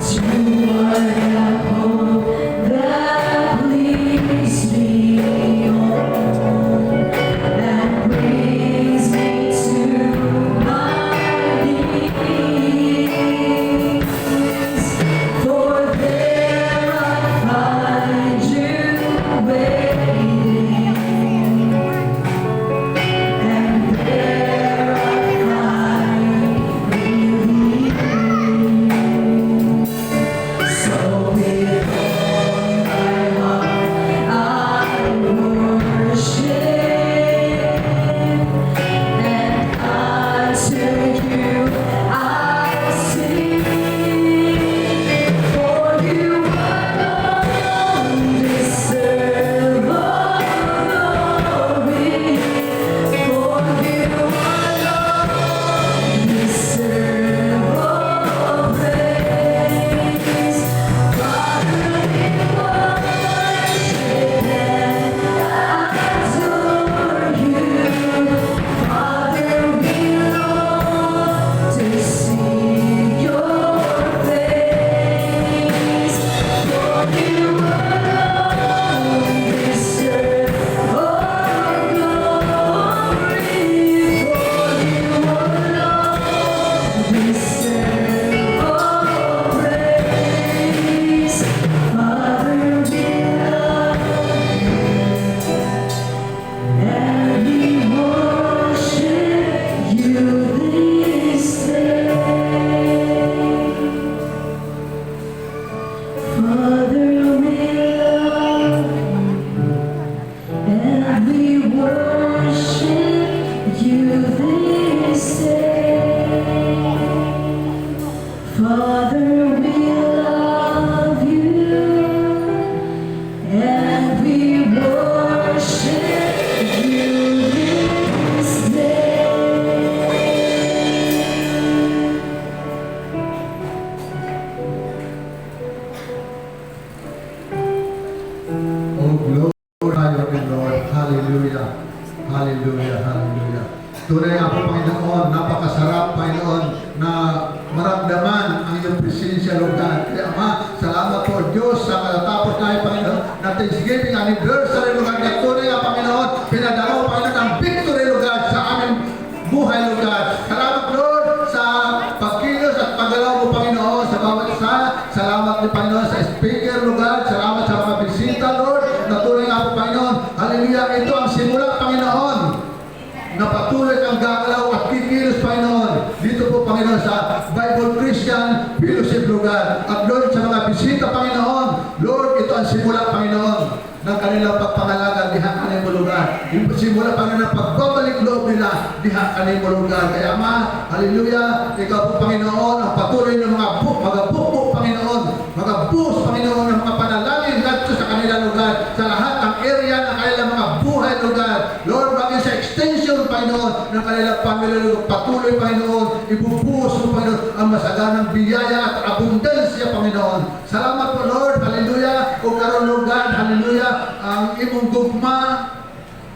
You are that hope that leads me on and brings me to my knees. For there I find you waiting, and there I find relief. So with all my heart I worship, and unto you I sing, for you alone deserve all glory, for you alone deserve all praise. Father, we worship and adore you. Father, we long to see your face. For you alone deserve all glory. For you alone deserve all praise. Father, we love you and we worship you this day. Father, we love you and we worship you this day. Father, we love you and we worship you this day. Oh, glorify your name, Lord. Hallelujah. Hallelujah. Hallelujah. Tunay nga po, Panginoon, napakasarap, Panginoon, na maramdaman ang iyong presensya, Lord God. Kaya, Ama, salamat po, Diyos, sa katatapos na, Panginoon, na Thanksgiving anniversary, Lord God, na tunay nga, Panginoon, pinadala mo, Panginoon, ang victory, Lord God, sa aming buhay, Lord God. Salamat, Lord, sa pagkilos at paggalaw mo, Panginoon, sa bawat isa. Salamat din, Panginoon, sa speaker, Lord God. Salamat sa mga bisita, Lord, na tunay nga po, Panginoon. Hallelujah. Ito ang simula, Panginoon, na patuloy kang gagalaw at kikilos, Panginoon. Dito po, Panginoon, sa Bible Christian Fellowship lugar. At Lord, sa mga bisita, Panginoon, Lord, ito ang simula, Panginoon, ng kanilang pagpangalaga diha kanimo lugar. Yung simula, Panginoon, ng pagbabalik loob nila diha kanimo lugar. Kaya, Ama, hallelujah, ikaw po, Panginoon, ang patuloy ng mga bukbo, Panginoon, mga buhos, Panginoon, ng mga panalangin ngadto sa kanilang lugar, sa lahat ng area ng kanilang mga buhay lugar. Lord, maging sa extension, Panginoon, ng kanilang family lugar, patuloy, Panginoon, ibubuhos mo, Panginoon, ang masaganang biyaya at abundansya, Panginoon. Salamat po, Lord, hallelujah, o karon lugar, hallelujah, ang imong gugma,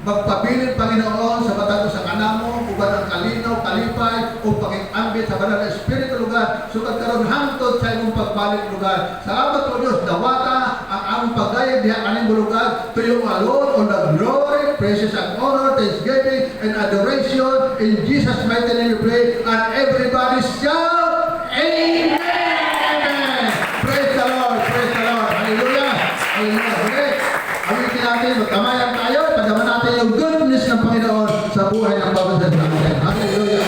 magpabilin, Panginoon, sa matag usa kanamo, uban ang kalinaw, kalipay, o pakig-ambit sa Banal na Espiritu lugar, sukad karon hangtod sa imong pagbalik lugar. Salamat po, Diyos, dawata ang among pagdayeg diha kanimo lugar, to you alone all the glory, praises and honor, thanksgiving and adoration. In Jesus' mighty name we pray, and everybody shout, Amen! Amen! Praise the Lord, praise the Lord. Hallelujah! Hallelujah. Okay. Awitin natin, magkamayan tayo, padama natin yung goodness ng Panginoon sa buhay ng bawat isa sa atin. Hallelujah!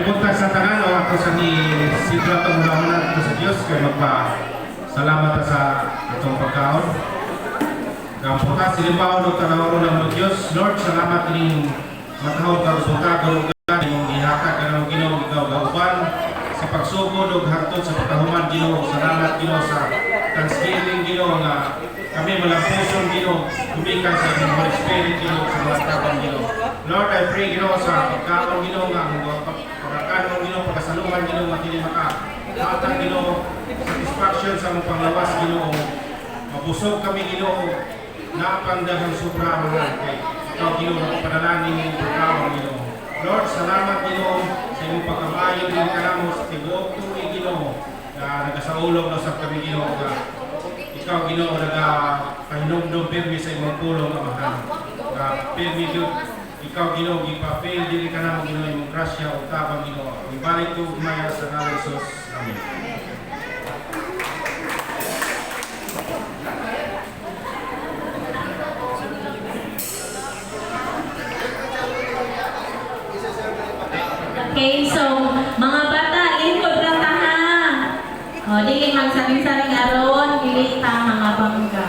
Maayong buntag sa tanan. O ato sa ni sidra atong unahon ato sa Dios kay magpa salamat ta sa atong pagkaon. Gampo ta silipaon og tanawon ng Dios. Lord, salamat ining matahong karong buntag ug imong gihatag kanamo, Ginoo. Ikaw gauban sa pagsugod ug hangtod sa pagkahuman, Ginoo. Salamat, Ginoo, sa thanksgiving, Ginoo, nga kami malampuson, Ginoo, gumikan sa imong Holy Spirit, Ginoo, sa mga tabang, Ginoo. Lord, I pray, Ginoo, sa pagkaon, Ginoo, nga ang pagkakanon, Ginoo, pagkasaluhan, Ginoo, nga kini maka hatag, Ginoo, satisfaction sa among panglawas, Ginoo. Mabusog kami, Ginoo, napang daghang sobra mga kay ikaw, Ginoo, nagpanalangin ning pagkaon, Ginoo. Lord, salamat, Ginoo, sa imong pagkamayo din kanamo sa tibuok tuig, Ginoo, na nagasaulog na usab kami, Ginoo, nga ikaw, Ginoo, nagapahinumdom pirmi sa imong pulong, Amahan. Nga pirmi gyud ikaw, Ginoo, gipa-fail dili kanamo, Ginoo, imong grasya ug tabang, Ginoo. Ibalik ko ugmaya sa ngalan ni Jesus. Amen. Okay, so mga bata, lingkod lang ta ha. O, dili magsaring-saring aron, dili ta mga bangga.